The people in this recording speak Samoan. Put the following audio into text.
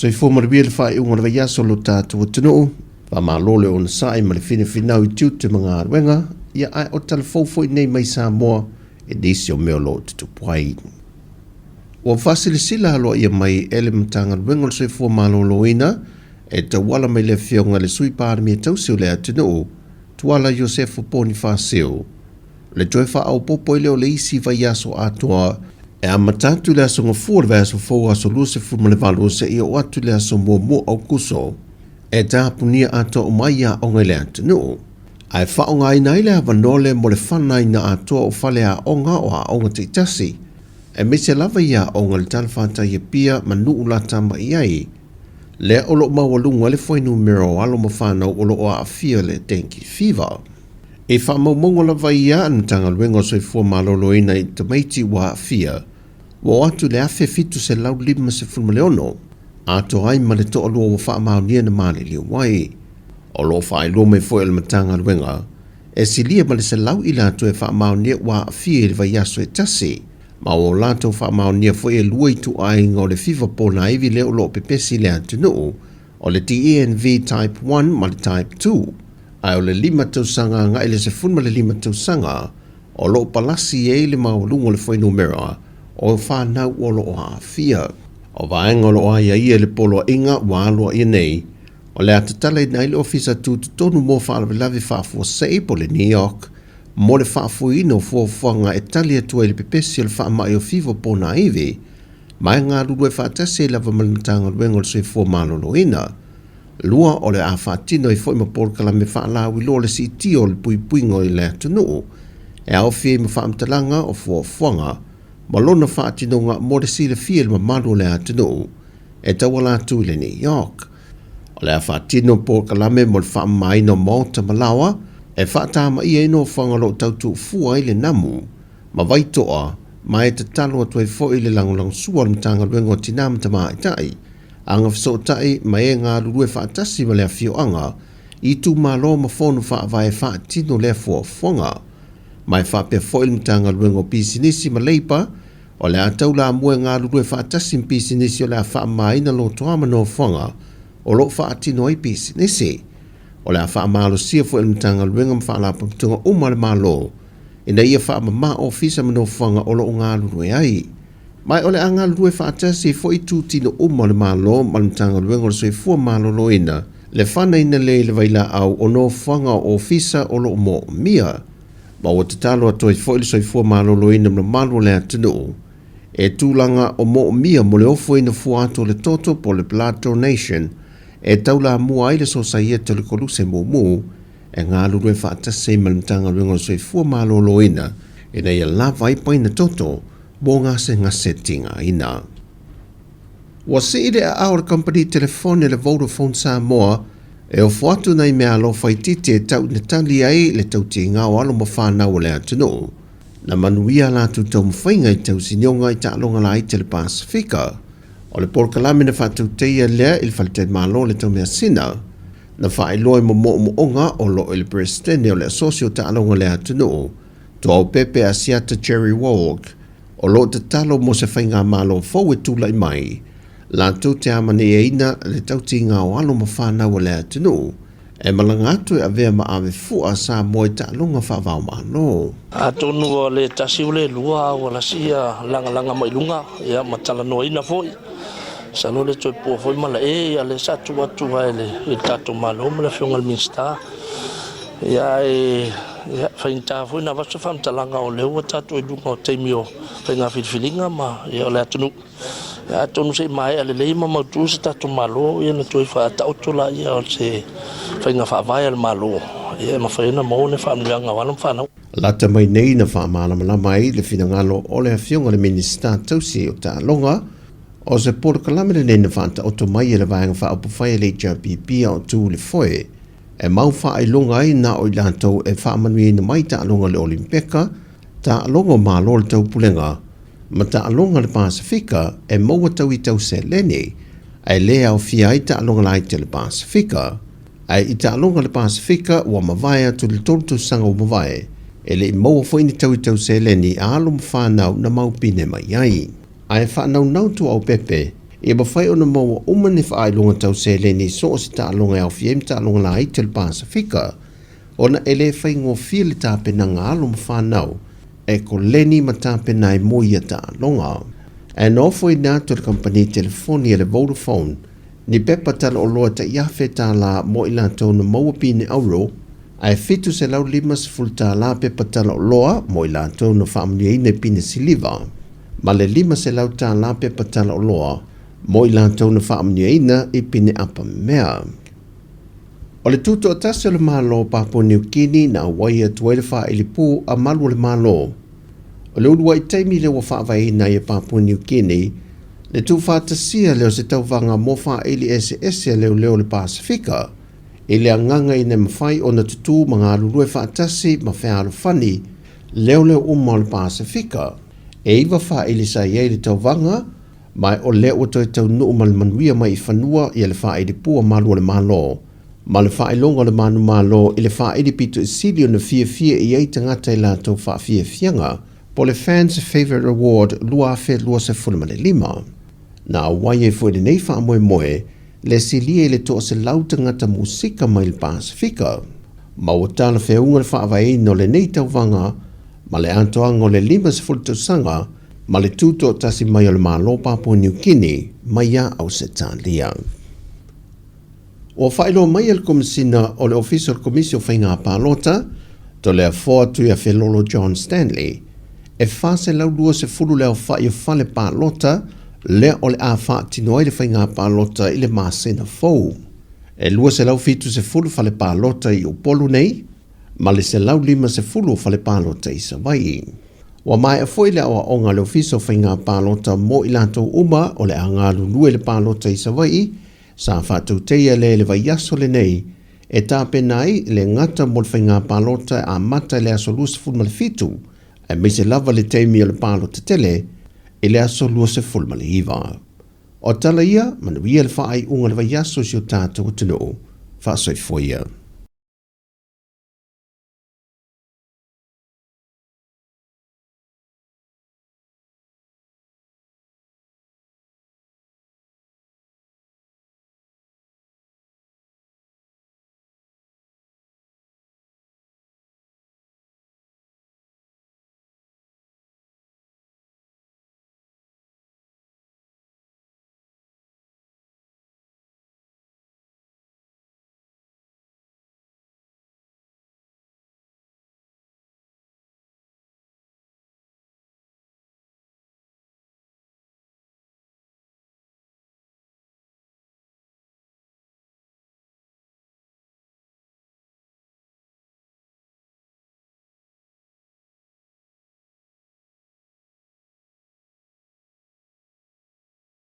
Soifua manuia le faaiuga o le vaiaso o lo tatou atunuu. Faamalo le onosai ma le finafinau i tiute ma galuega, ia ae o tala fou foi nei mai Samoa i nisi o mea o lo o tutupu ai. Ua faasilasila aloaia mai e le Matagaluega o le Soifua Maloloina e tauala mai le Afioga i le Sui Palemia tausi o le atunuu, Tuala Iosefo Ponifasio, le toe faaopoopo ai lea o le isi vaiaso atoa e amata atu i le aso Gafua o le vaiaso fou aso 28 seia oo atu i le aso 1 o Aokuso e tapunia atoa uma ai aoga i le atunuu. Ae faaaogaina ai le avanoa lea mo le fanaina atoa o faleaoga o aoga taitasi, aemaise lava i aoga i le talafatai Apia ma nuu lata mai ai, lea o lo o maualuga le fuainumera o alo ma fanau o lo o aafia i le dengue fever. I faamaumauga lava ia a le Matagaluega o Soifua Maloloina i tamaiti ua aafia, ua oo atu i le 1,756, atoa ai ma le toalua ua faamaonia na maliliu ai. O lo o faailoa mai foi e le Matagaluega, e silia ma le 100 i latou e faamaonia ua aafia i le vaiaso e tasi, ma ua latou faamaonia foi e lua ituaiga o le fiva ponaivi lea o lo o pepesi i le atunuu, o le DENV Type 1 ma le Type 2, ae o le 5 tausaga agai i le 15 tausaga o lo o palasi ai le maualuga o le fuainumera o fanau o lo o aafia. O vaega o lo o aiaia i le poloaiga ua aloaia nei, o le a tatalaina ai le Ofisa Tutotonu mo Faalavelave Faafuasei po o le NEOC mo le faafoeina o fuafuaga e tali atu ai i le pepesi o le faamai o fiva ponaivi ma e galulue faatasi ai lava ma le Matagaluega o le Soifua Maloloina. Lua, o le a faatino ai foi ma polokalame faalauiloa le siitia o le puipuiga i le atunuu, e aofia ai ma faamatalaga o fuafuaga ma lona faatinoga mo le silafia e le mamalu o le atunuu e tauala atu i le New York. O le a faatino polokalame mo le faamamaina o maota ma laoa e faatamaia ai nofoaga o lo o tau tuufua ai le namu ma Vaitoa, ma e tatalo atu ai foi i le lagolagosua o le Matagaluega o Tina ma Tamaitai, Agafesootai ma e galulue faatasi ma le afioaga, itumalo ma fono faavae faatino lea fuafuaga. Ma e faapea foi le Matagaluega o Pisinisi ma Leipa, o le a taulamua e galulue faatasi ma pisinisi o le a faamamaina lotoa ma nofoaga o lo o faatino ai pisinisi. O le a faamalosia foi e le Matagaluega ma Faalapotopotoga uma a le Malo ina ia faamama ofisa ma nofoaga o lo o galulue ai. Ma o le a galulue faatasi ai foi itutino uma o le Malo ma le Matagaluega o le Soifua Maloloina le fanaina lea i le vailaau o nofoaga o ofisa o lo o moomia. Ma ua tatalo atu ai foi le Soifua Maloloina ma le mamalu o le atunuu e tulaga o moomia mo le ofoina fua atu o le toto po o le blood donation e taulamua ai le Sosaiete o le Koluse Mumu e galulue faatasi ai ma le Matagaluega o le Soifua Maloloina ina ia lava ai paina toto mo gasegase tigaina. Ua sii le aao o le kamupani telefoni a le Vodafone Samoa e ofo atu nai meaalofa itiiti e tau ina tali ai le tautiga o alo ma fanau o le atunuu na manuia a latou taumafaiga i tausinioga i taaloga laiti a le Pasefika. O le polokalame na faatauteia lea i le faletalimalo o le Taumeasina na faailoa i momoomooga o lo o i le Peresetene o le Asosi o Taaloga o le Atunuu, Tuaopepe Asiata Jerry Walk, o lo o tatalo mo se faigamalo fou e tulai mai, latou te amanaiaina le tautiga o alo ma fanau a le atunuu e malaga atu e avea ma ave fua a Samoa i taaloga faava-o-Malo. Atonu ua le tasi ua le lua a ua lasi ia lagalaga mai luga ia ma talanoaina foi. Masalo le toe pua foi malae ia lea sa tuu atu lava i le tatou Malo ma le Afioga i le Minisita. Ia ae ia faigata foi ona avatu se faamatalaga o lea ua tatou i luga o taimi o faiga filifiliga ma ia o le atunuu. Ia atonu se i maea lelei ma mautu se tatou Malo ia ona toe faataoto laia o se faiga faavae a le Malo ia e mafai ai ona maua ni faamanuiaga o alo ma fanau. Lata mai nei na faamalamalama ai le finagalo o le Afioga i le Minisita tausi o Taaloga, o se polokalame lenei na faataoto mai e le Vaega Faaupufai a le HRPP a o tu i le foe, e mau faailoga ai na o i latou e faamanuiaina mai taaloga i le Olimpeka, taaloga o Malo o le Taupulega, ma taaloga a le Pasefika e maua tau i tau seleni, ae le aofia ai taaloga laiti a le Pasefika. Ae i taaloga a le Pasefika ua mavae atu i le 3 tausaga ua mavae, e le i maua foi ni tau i tau seleni a alo ma fanau na maupine mai ai. Ae faanaunau Tuaopepe Ia mafai ona maua uma ni faailoga tau seleni i so o se taaloga e aofia ai ma taaloga laiti o le Pasefika, ona e le faigofie le tapenaga a alo ma fanau e koleni ma tapena ai mo ia taaloga. Ae na ofoina atu e le kamupani telefoni a le Vodafone ni pepa talaoloa e tai $1,000 mo i latou na maua pine auro, ae $750 pepa talaoloa mo i latou na faamanuiaina i pine siliva, ma le $500 pepa talaoloa mo i latou na faamanuiaina i pine apamea. O le tutoatasi o le Malo o Papua Niu Kini na auai atu ai le faaili pū a malu o le Malo. O le uluai taimi lea ua faavaeina ai e Papua Niu Kini le tuufaatasia lea o se tauvaga mo faaili eseese a leoleo o le Pasefika i le agaga ina ia mafai ona tutū ma galulue faatasi ma fealofani leoleo uma o le Pasefika. E iva faaili sa i ai i le tauvaga, ma o lea ua toe taunuu ma le manuia mai i fanua ia le faaili pū a malu o le Malo, ma le faailoga o le manumalo i le faaili pito sili ona fiafia i ai tagata i latou faafiafiaga, po o le Fans Favourite Award 2025. Na auai ai foi lenei faamoemoe le silia i le 100 tagata musika mai le Pasefika, ma ua talafeauga le faavaeina o lenei tauvaga ma le atoaga o le 50 tausaga ma le tutoatasi mai o le Malo Papua Niu Kini mai iā Ausetalia. Ua faailoa mai e le Komesina o le Ofisa o le Komisi o Faiga Palota, Toleafoa Tuiafelolo John Stanley, e 420 le aofai o fale palota lea o le a faatino ai le faiga palota i le masina fou. E 270 fale palota i Upolu nei ma le 150 o fale palota i Savaii. Ua maea foi le aoaoga a le Ofisa o Faiga Palota mo i latou uma o le a galulue i le palota i Savaii, sa faatauteia lea i le vaiaso lenei e tapena ai le gata mo le faiga palota e amata i le aso 27, aemaise lava le taimi o le palota tele i le aso 29. O tala ia, manuia le faaiuga o le vaiaso i si o tatou atunuu. Faasoifua ia.